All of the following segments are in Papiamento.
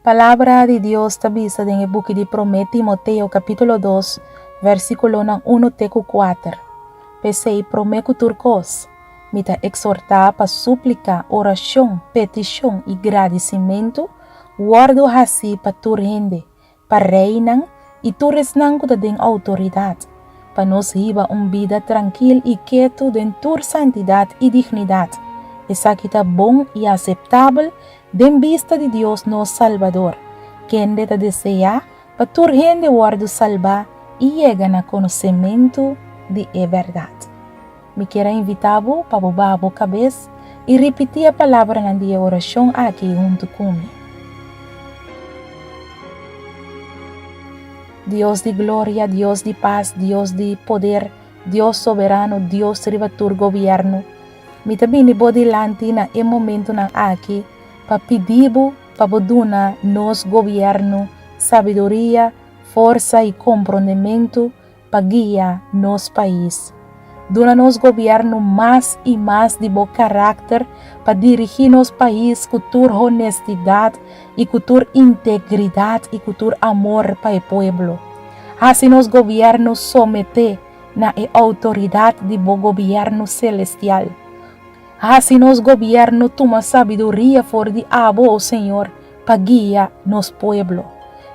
Palabra di Dios ta bisa den e buki di Promé Timoteo kapítulo dos, versíkulonan unu te ku kuater, P'esei promé ku tur kos, mi ta eksortá pa súplika, orashon, petishon i gradisimentu wòrdu hasí pa tur hende, pa reinan i tur esnan ku ta den outoridat, pa nos hiba un bida trankil i ketu den tur santidat i dignidat. Esaki ta bon i aseptabel den bista di Dios nos Salbador, kende ta deseá pa tur hende wòrdu salbá i yega na konosementu di e bèrdat. Mi kier a invitá bo pa bo baha bo kabes i ripití e palabranan di e orashon aki huntu ku mi. Dios di gloria, Dios di pas, Dios di poder, Dios soberano, Dios riba tur gobièrnu, mi ta bini bo dilanti na e momentunan aki pa pidi bo pa bo duna nos gobièrnu sabiduria, forsa i komprondementu pa guia nos pais. Duna nos gobierno mas y mas di bo karakter pa dirigi nos pais ku tur honestidad y ku tur integridad y ku tur amor pa e pueblo. Hasi nos gobierno somete na e autoridad di bo gobierno celestial. Hasi nos gobierno tuma sabiduria for di abo, o Señor, pa guia nos pueblo.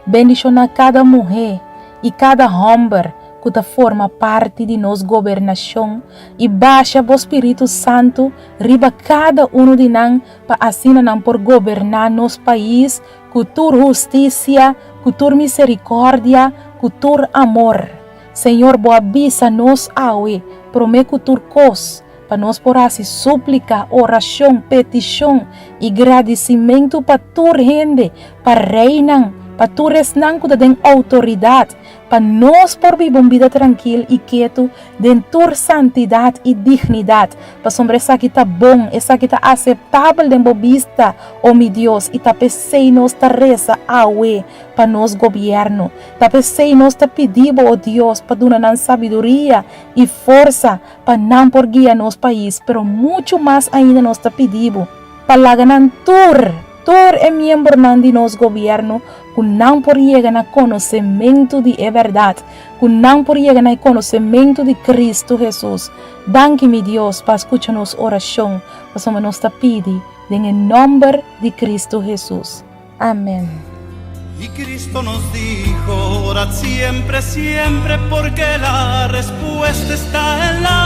Bendishoná kada muhé i kada hòmber ku ta forma parti di nos gobernashon i basha bo spiritu santu riba kada unu di nan pa asina nan por goberná nos pais ku tur hustisia, ku tur miserikòrdia, ku tur amor. Señor, bo a bisa nos awe, promé ku tur kos, Pa nos por hasi súplika, orashon, petishon i gradisimentu pa tur hende, pa reinan, pa tur esnan ku ta den outoridat, pa nos por biba un bida trankil i ketu den tur santidat i dignidat, pasobra esaki ta bon, esaki ta aseptabel den bo bista, o mi Dios, i ta p'esei nos ta resa awe pa nos gobièrnu. Ta p'esei nos ta pidi bo, o Dios, pa duna nan sabiduria i forsa pa nan por guia nos pais, pero muchu mas ainda nos ta pidi bo pa laga nan tur, tur e miembronan di nos gobierno ku nan por yega na konosementu di e bèrdat, ku nan por yega na e konosementu di Kristu Hesus. Danki mi Dios pa skucha nos orashon, pasobra nos ta pidi den e nòmber di Kristu Hesus. Amén. Y Cristo nos dijo, orad siempre, siempre, porque la respuesta está en la.